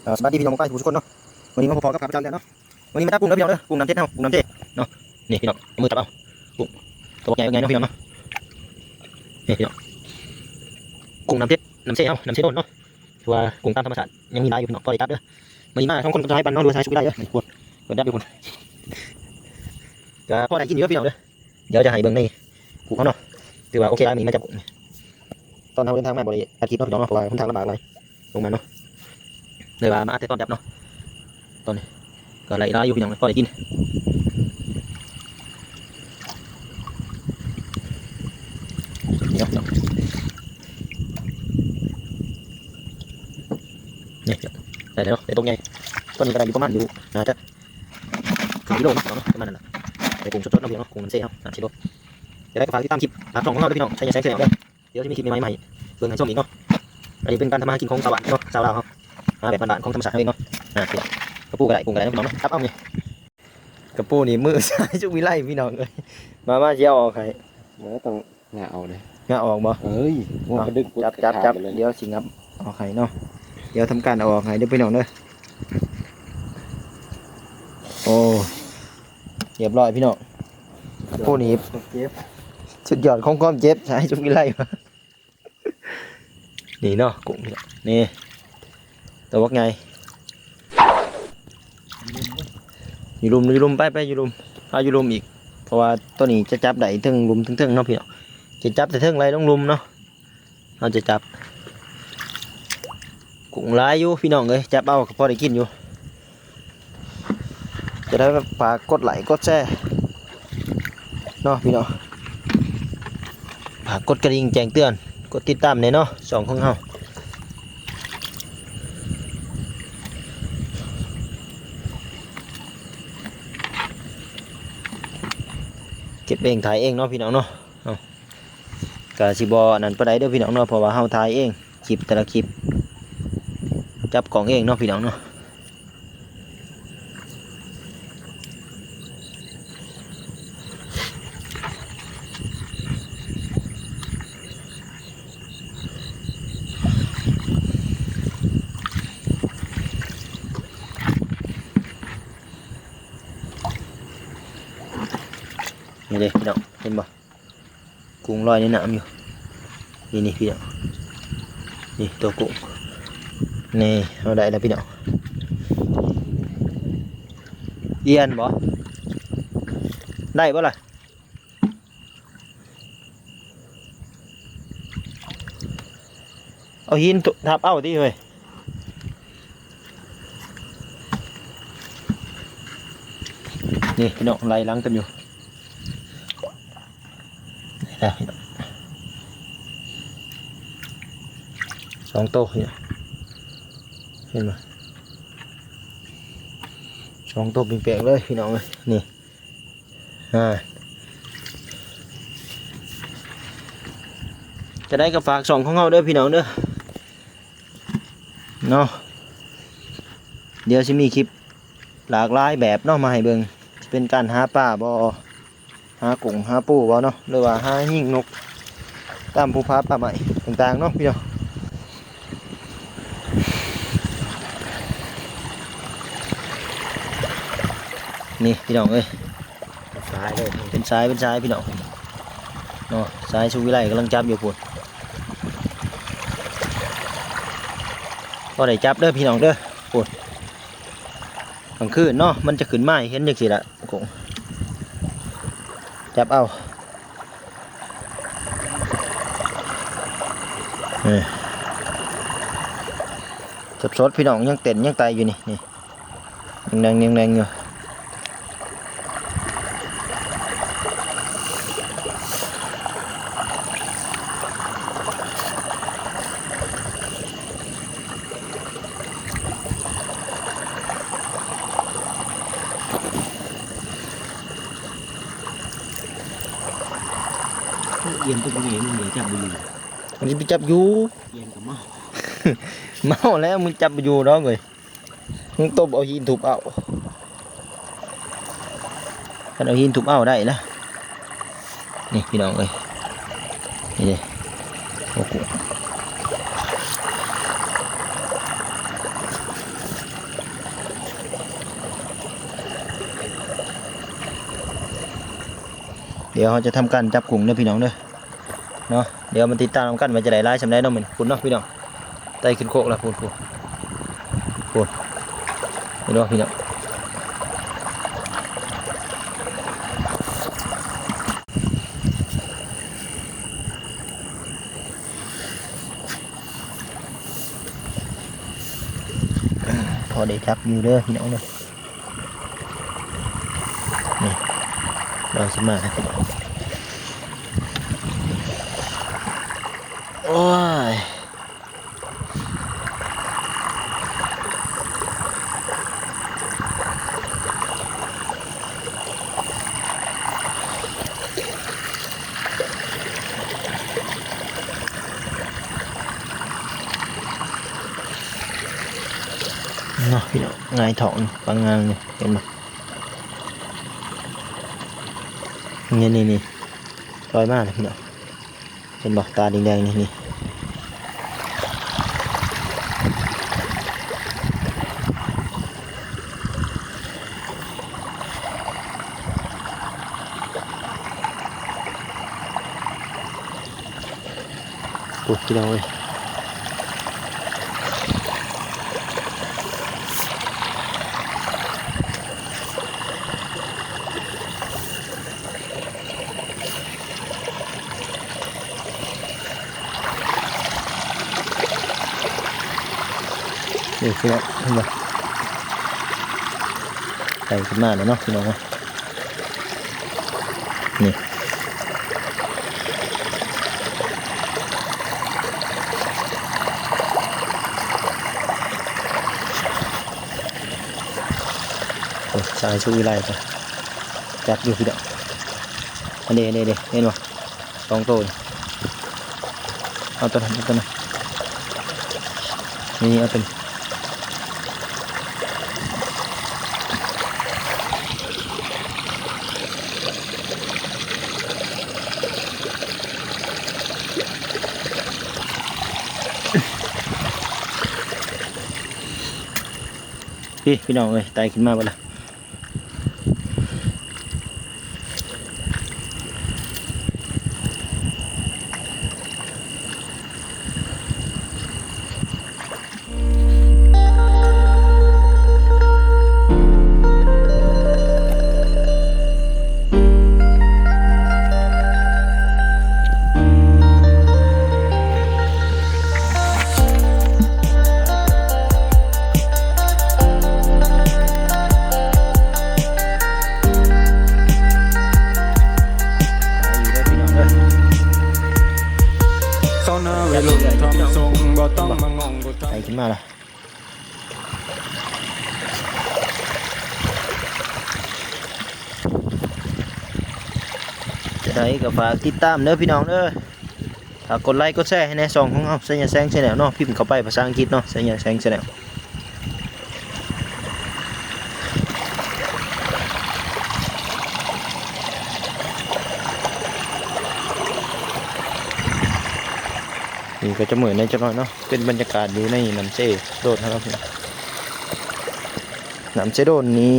ກໍສະບາຍດີພີ່ນ້ອງປ້າຍທຸກຄົນເນາະ. ມື້ນີ້ມາພໍ້ກັບຂ້າພະເຈົ້າອີກແລ້ວເນາະ. ມື້ນີ້ມາຈັບກຸ້ງເດີພີ່ນ້ອງເດີ ກຸ້ງນ້ຳເຈັດເຮົາ ກຸ້ງນ້ຳເຈັດເນາະ. ນີ້ພີ່ນ້ອງ ເອົາມືຈັບເອົາ ກຸ້ງໂຕບັກໃຫຍ່ບັກໃຫຍ່ເນາະພີ່ນ້ອງເນາະ. ນີ້ພີ່ນ້ອງ ກຸ້ງນ້ຳເຈັດ ນ້ຳເຊເຮົາ ນ້ຳເຊໂດນເນາະ. ຖືວ່າກຸ້ງຕາມທຳມະຊາດຍັງມີຫຼາຍຢູ່ພີ່ນ້ອງ ພໍໄດ້ຈັບເດີ. ມື້ນີ້ມາສອງຄົນກັບສະຫາຍປັນເນາະ ຫຼືວ່າສະຫາຍສຸກວິໄລເດີ. ນີ້ ພຸ້ນ ເພິ່ນຈັບຢູ່ພຸ້ນ. ກໍພໍໄດ້ກິນຢູ່ເດີພີ່ນ້ອງເດີ. ດຽວຈະໃຫ້ເບິ່ງໃນພູເຮົາເນາະ. ຖືວ່າໂອເຄຫຼາຍ ມື້ນີ້ມາຈັບກຸ້ງ. ຕອນເຮົາເດີນທາງມາບໍ່ໄດ້ອັດຄລິບເນາະພີ່ນ້ອງເນາະ ເພາະວ່າຫົນທາງລຳບາກຫຼາຍ ລົງມາເນາະ. ເລີຍວ່າມາອັດແຕ່ຕອນຈັບເນາະ. ຕອນນີ້ກໍໄດ້ຫຼາຍຢູ່ພີ່ນ້ອງ ພໍໄດ້ກິນ. ນີ້ເນາະ ນີ້ ໄດ້ແລ້ວເນາະ ໄດ້ຕົວໃຫຍ່. ຕອນນີ້ກໍໄດ້ຢູ່ປະມານຢູ່ ໜ້າຈະ ເຄິ່ງກິໂລເນາະ ປະມານນັ້ນລະ. ໄດ້ກຸ້ງສົດໆເນາະພີ່ນ້ອງເນາະ ກຸ້ງນ້ຳເຊເຮົາ ນ້ຳເຊໂດນ. ຈະໄດ້ກໍຝາກຕິດຕາມຄລິບ ຕາມຊ່ອງຂອງເຮົາເດີພີ່ນ້ອງ ໄຊຍະແສງແຊນເນາະ. ດຽວຈະມີຄລິບໃໝ່ໆມາໃຫ້ເບິ່ງໃຫ້ຊົມອີກເນາະ. ອັນນີ້ເປັນການທຳມາຫາກິນຂອງຊາວບ້ານເນາະ ຊາວລາວເຮົາ ຫາແບບບ້ານໆຂອງທຳມະຊາດເຮົາເອງເນາະ. ອ່າ ກະປູກໍໄດ້ ກຸ້ງກໍໄດ້ເນາະພີ່ນ້ອງເນາະ. ຈັບເອົານີ້ ກະປູນີ້ມືຊາຍສຸກວິໄລພີ່ນ້ອງເອີຍ. ມາ ມາ ຊິເອົາອອກໃຫ້. ເອີ ຕ້ອງງະເອົາເດ້. ງະອອກບໍ່? ເອີຍ ງະ ດຶງ ຈັບ ຈັບ ຈັບ ດຽວຊິງະອອກໃຫ້ເນາະ. ດຽວທຳການເອົາອອກໃຫ້ເດີພີ່ນ້ອງເດີ. ໂອ້ ຮຽບຮ້ອຍພີ່ນ້ອງ. ໂອ້ ນີ້ເຈັບ ສຸດຍອດຂອງຄວາມເຈັບ ສາຍສຸກວິໄລ. ນີ້ເນາະ ກຸ້ງ ນີ້ ໂຕບັກໃຫຍ່. ຢູ່ລຸ່ມ ຢູ່ລຸ່ມ ໄປ ໄປ ຢູ່ລຸ່ມ ເອົາຢູ່ລຸ່ມອີກ ເພາະວ່າໂຕນີ້ຈະຈັບໄດ້ເທິງລຸ່ມເທິງໆເນາະພີ່ນ້ອງ. ຈະຈັບແຕ່ເທິງໄຫຼລົງລຸ່ມເນາະ. ເຮົາຈະຈັບ ກຸ້ງຫຼາຍຢູ່ພີ່ນ້ອງເອີຍ ຈັບເອົາກໍພໍໄດ້ກິນຢູ່. ຈະໄດ້ຝາກກົດໄລ້ກົດແຊເນາະພີ່ນ້ອງ. ຝາກກົດກະດິ່ງແຈ້ງເຕືອນ ກົດຕິດຕາມແດ່ເນາະ ຊ່ອງຂອງເຮົາ. ເກັບເອງຖ່າຍເອງເນາະພີ່ນ້ອງເນາະ. ເອົາ ກະຊິບໍ່ອັນນັ້ນປານໃດເດີພີ່ນ້ອງເນາະ ເພາະວ່າເຮົາຖ່າຍເອງ ຄລິບແຕ່ລະຄລິບ ຈັບກ້ອງເອງເນາະພີ່ນ້ອງເນາະ. ນີ້ເດ້ພີ່ນ້ອງ ເຫັນບໍ່? ກຸ້ງລອຍໃນນ້ຳຢູ່ ນີ້ໆ ພີ່ນ້ອງ ນີ້ໂຕກຸ້ງ ນີ້ ເຮົາໄດ້ແລ້ວພີ່ນ້ອງ. ອຽນບໍ່? ໄດ້ບໍ່ລະ? ເອົາຫີນທັບເອົາຕິເຮີ້ຍ. ນີ້ພີ່ນ້ອງ ໄລ່ຫຼັງກັນຢູ່ ນີ້ນະພີ່ນ້ອງ ສອງໂຕ ເຫັນບໍ່? ສອງໂຕແປກໆເລີຍພີ່ນ້ອງເອີຍ ນີ້. ອ່າ ຈະໄດ້ກໍຝາກຊ່ອງຂອງເຮົາເດີພີ່ນ້ອງເດີ ເນາະ. ດຽວຊິມີຄລິບຫຼາກຫຼາຍແບບເນາະ ມາໃຫ້ເບິ່ງ ຊິເປັນການຫາປາບໍ່ ຫາກຸ້ງຫາປູບໍ່ເນາະ ຫຼືວ່າຫາຍິງນົກ ຕາມພູຜາປ່າໄມ້ຕ່າງໆເນາະພີ່ນ້ອງ. ນີ້ພີ່ນ້ອງເອີຍ ເປັນສາຍເລີຍ ເປັນສາຍ ເປັນສາຍພີ່ນ້ອງເນາະ. ສາຍສຸກວິໄລກຳລັງຈັບຢູ່ພຸ້ນ ບໍ່ໄດ້ຈັບເດີພີ່ນ້ອງເດີ ພຸ້ນ. ກາງຄືນເນາະ ມັນຈະຂຶ້ນມາໃຫ້ເຫັນຈັ່ງຊີ້ລະ ກົງ ຈັບເອົາ ເອີ ສົດໆ ພີ່ນ້ອງ ຍັງເຕັ້ນຍັງໄຕ່ຢູ່ນີ້ ນີ້ ຍັງແດງ ຍັງແດງຢູ່. ອຽນຕົວນີ້ມັນເຫຼືອຈັບບໍ່ຢູ່ ມັນຊິໄປຈັບຢູ່ ອຽນກໍເມົາ ເມົາແລ້ວ ມັນຈັບບໍ່ຢູ່ດອກເອີຍ. ຕ້ອງຕົບເອົາຫີນທຸບເອົາ ຄັນເອົາຫີນທຸບເອົາໄດ້ລະ ນີ້ພີ່ນ້ອງເອີຍ ນີ້ເດ້ ໂອ້ໂຫ. ດຽວເຮົາຈະທຳການຈັບກຸ້ງເດີພີ່ນ້ອງເດີ ເນາະ. ດຽວມາຕິດຕາມນຳກັນວ່າຈະໄດ້ຫຼາຍສ່ຳໃດເນາະມື້ນີ້ ພຸ້ນເນາະພີ່ນ້ອງ. ໄຕ່ຂຶ້ນໂຄກແລ້ວ ພຸ້ນ ພຸ້ນ ພຸ້ນ ເຫັນບໍ່ພີ່ນ້ອງ? ພໍໄດ້ຈັບຢູ່ເດີພີ່ນ້ອງເດີ. ນີ້ ລອຍຂຶ້ນມາແລ້ວ ໂອ້ຍ. ເນາະພີ່ນ້ອງ ຫງາຍທ້ອງ ປາງງາງ ເຫັນບໍ່? ນີ້ ນີ້ ນີ້ ລອຍມາແລ້ວພີ່ນ້ອງ. ເຫັນບໍ່ ຕາແດງໆ ນີ້ ນີ້ ໂອ້ຍ ພີ່ນ້ອງເອີຍ. ນີ້ພີ່ນ້ອງ ເຫັນບໍ່? ໄຕ່ຂຶ້ນມາແລ້ວເນາະພີ່ນ້ອງເນາະ ນີ້. ໂອ້ ສາຍສຸວິໄລກະຈັບຢູ່ພີ່ນ້ອງ. ອັນນີ້ ນີ້ ນີ້ ເຫັນບໍ່? ສອງໂຕນີ້ ເອົາໂຕນັ້ນ ເອົາໂຕນັ້ນ ນີ້ ເອົາໂຕນີ້. ພີ້ ພີ່ນ້ອງເອີຍ ໄຕ່ຂຶ້ນມາເບິດລະ. ໄປຂຶ້ນມາລະ ຈະໄດ້ກໍຝາກຕິດຕາມເດີພີ່ນ້ອງເດີ. ຝາກກົດໄລກົດແຊໃຫ້ແດ່ ຊ່ອງຂອງເຮົາ ໄຊຍະແສງ Channel ເນາະ ພິມເຂົ້າໄປພາສາອັງກິດເນາະ ໄຊຍະແສງ Channel. ນີ້ກໍຈະມືດແດ່ຈັກໜ້ອຍເນາະ ເປັນບັນຍາກາດຢູ່ໃນນ້ຳເຊໂດນເຮົາເນາະ. ນ້ຳເຊໂດນນີ້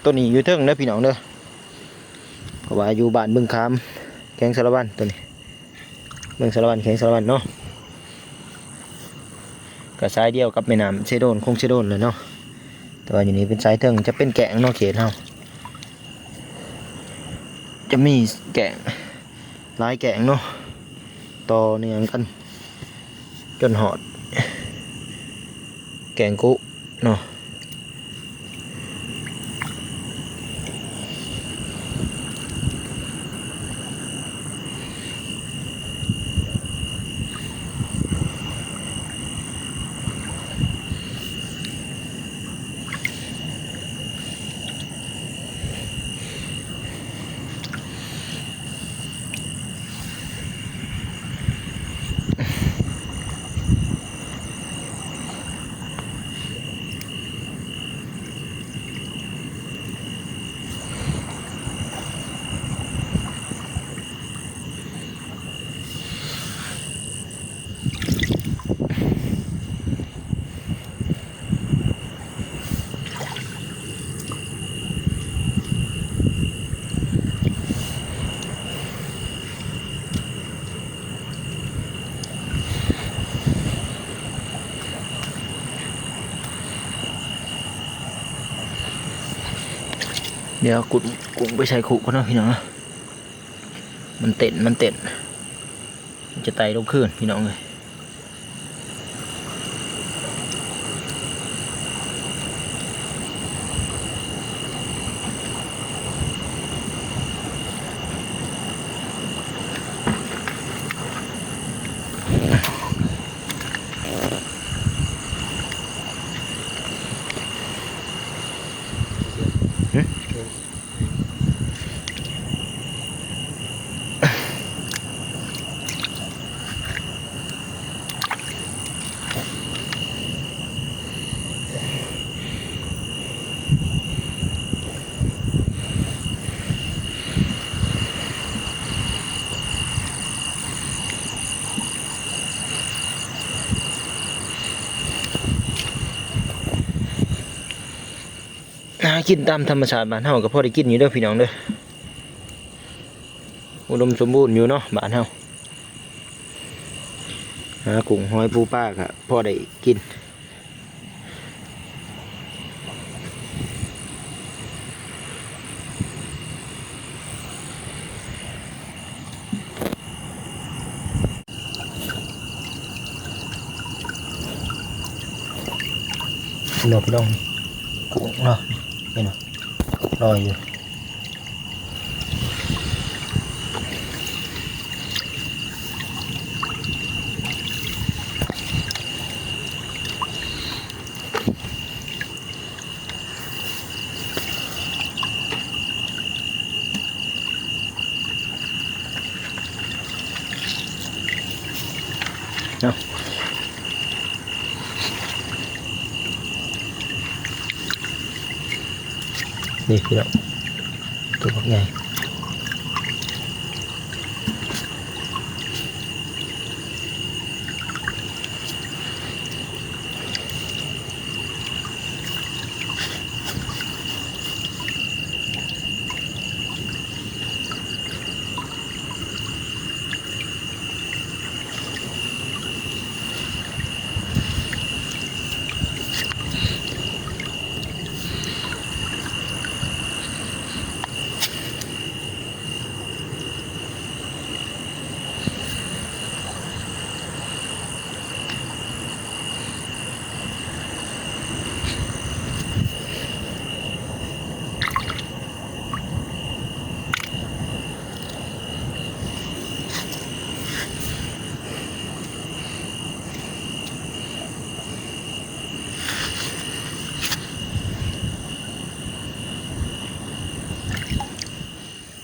ໂຕນີ້ຢູ່ເທິງເດີພີ່ນ້ອງເດີ ເພາະວ່າຢູ່ບ້ານບຶງຂາມ ແຂວງສາລະວັນ ໂຕນີ້ ເມືອງສາລະວັນ ແຂວງສາລະວັນເນາະ ກໍສາຍດຽວກັບແມ່ນ້ຳເຊໂດນ ຄົງເຊໂດນເລີຍເນາະ. ແຕ່ວ່າຢູ່ນີ້ເປັນສາຍເທິງ ຈະເປັນແກ້ງເນາະ ເຂດເຮົາຈະມີແກ້ງ ຫຼາຍແກ້ງເນາະ ຕໍ່ເນື່ອງກັນຈົນຮອດແກ້ງກຸເນາະ. ນີ້ ດຽວກຸ້ງ ກຸ້ງໄປໃສ່ຄຸກ່ອນເນາະພີ່ນ້ອງເນາະ. ມັນເຕັ້ນ ມັນເຕັ້ນ ມັນຈະໄຕ່ລົງຄືນພີ່ນ້ອງເອີຍ. ຫາກິນຕາມທຳມະຊາດບ້ານເຮົາກໍພໍໄດ້ກິນຢູ່ເດີພີ່ນ້ອງເດີ. ອຸດົມສົມບູນຢູ່ເນາະບ້ານເຮົາ. ຫາກຸ້ງຫອຍປູປາກໍພໍໄດ້ກິນ. ເນາະພີ່ນ້ອງ ກຸ້ງເນາະ ເຫັນບໍ່ ລອຍຢູ່. ເນາະ ນີ້ພີ່ນ້ອງ ຕົວບັກໃຫຍ່.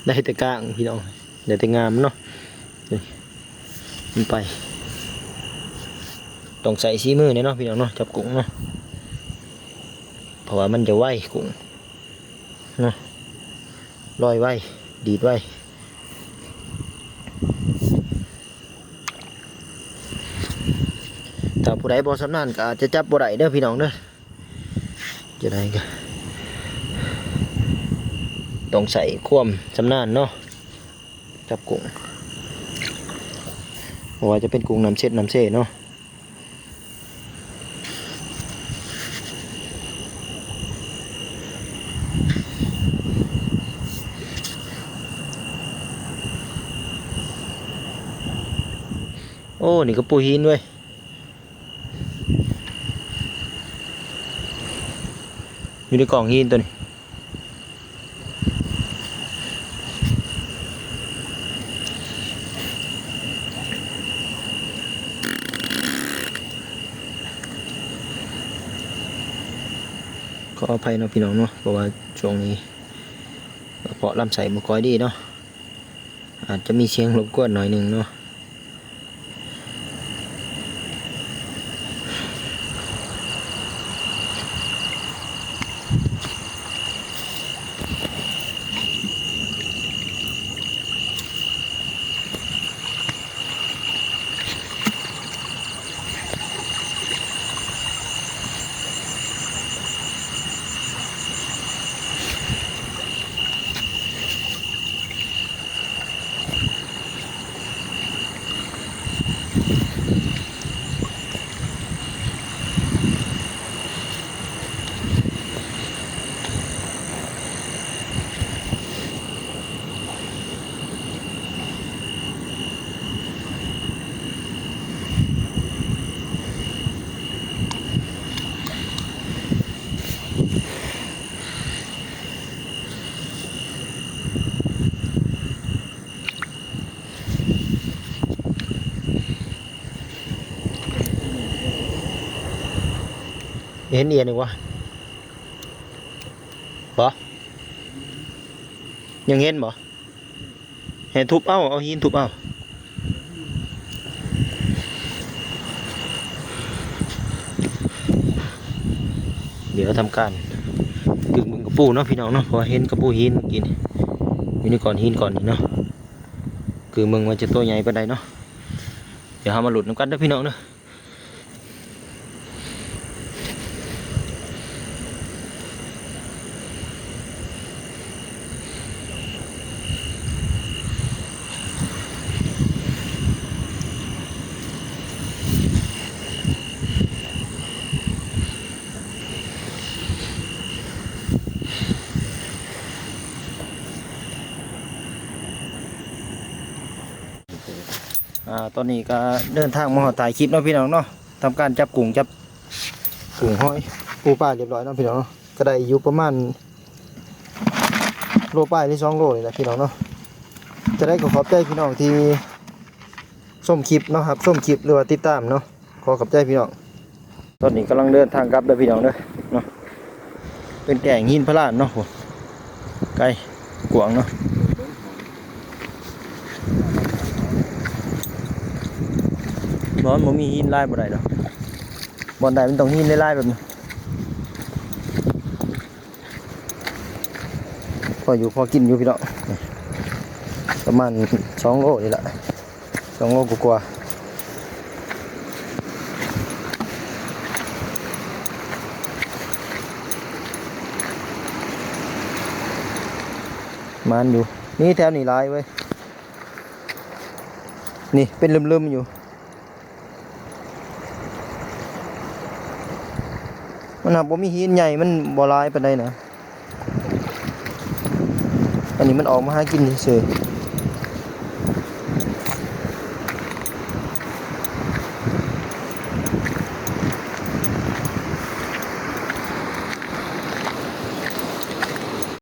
ໄດ້ແຕ່ກ້າງພີ່ນ້ອງ ໄດ້ແຕ່ງາມເນາະ. ນີ້ ມັນໄປ ຕ້ອງໃຊ້ສີມືແດ່ເນາະພີ່ນ້ອງເນາະ ຈັບກຸ້ງເນາະ ເພາະວ່າມັນຈະໄວ ກຸ້ງເນາະ ລອຍໄວ ດີດໄວ. ຖ້າຜູ້ໃດບໍ່ຊຳນານກໍອາດຈະຈັບບໍ່ໄດ້ເດີພີ່ນ້ອງເດີ. ຈັ່ງໃດກໍຕ້ອງໃຊ້ຄວາມຊຳນານເນາະ ຈັບກຸ້ງ ບໍ່ວ່າຈະເປັນກຸ້ງນ້ຳເຊັດນ້ຳເຊເນາະ. ໂອ້ ນີ້ກໍປູຫີນເວີຍ ຢູ່ໃນກ້ອງຫີນໂຕນີ້. ຂໍອະໄພເນາະພີ່ນ້ອງເນາະ ເພາະວ່າຊ່ວງນີ້ກະເພາະລຳໄສ້ບໍ່ຄ່ອຍດີເນາະ ອາດຈະມີສຽງລົບກວນໜ້ອຍໜຶ່ງເນາະ. ເ ເຫັນອີກບໍ່? ບໍ່? ຍັງເຫັນບໍ່? ໃຫ້ທຸບເອົາ ເອົາຫີນທຸບເອົາ. ດຽວທຳການດຶງເບິ່ງກະປູເນາະພີ່ນ້ອງເນາະ ເພາະວ່າເຫັນກະປູຫີນເມື່ອກີ້ນີ້ ຢູ່ໃນກ້ອນຫີນກ້ອນນີ້ເນາະ. ຄືເບິ່ງວ່າຈະໂຕໃຫຍ່ປານໃດເນາະ. ດຽວເຮົາມາລຸ້ນນຳກັນເດີພີ່ນ້ອງເດີ. ອ່າ ຕອນນີ້ກໍເດີນທາງມາຮອດທ້າຍຄລິບເນາະພີ່ນ້ອງເນາະ. ທຳການຈັບກຸ້ງ ຈັບກຸ້ງຫອຍປູປາຮຽບຮ້ອຍເນາະພີ່ນ້ອງເນາະ. ກໍໄດ້ຢູ່ປະມານໂລປາຍ ຫຼື ສອງໂລນີ້ແຫຼະພີ່ນ້ອງເນາະ. ຈະໄດ້ກໍຂອບໃຈພີ່ນ້ອງທີ່ຊົມຄລິບເນາະ ຮັບຊົມຄລິບ ຫຼືວ່າຕິດຕາມເນາະ. ຂໍຂອບໃຈພີ່ນ້ອງ. ຕອນນີ້ກຳລັງເດີນທາງກັບເດີພີ່ນ້ອງເດີເນາະ. ເປັນແກ້ງຫີນພະລານເນາະ ໂອ້ ໄກກວ້າງເນາະ. ບໍ່ ມັນບໍ່ມີຫີນຫຼາຍບໍ່ໄດ້ດອກ. ບ່ອນໃດມັນຕ້ອງຫີນຫຼາຍໆແບບນີ້. ພໍຢູ່ພໍກິນຢູ່ພີ່ນ້ອງ ປະມານສອງໂລນີ້ລະ ສອງໂລກວ່າໆ. ໝານຢູ່ ນີ້ແຖວນີ້ຫຼາຍເວີຍ ນີ້ເປັນເລິ້ມໆຢູ່. ມັນຫາກບໍ່ມີຫີນໃຫຍ່ ມັນບໍ່ຫຼາຍປານໃດນະ. ອັນນີ້ມັນອອກມາຫາກິນຊື່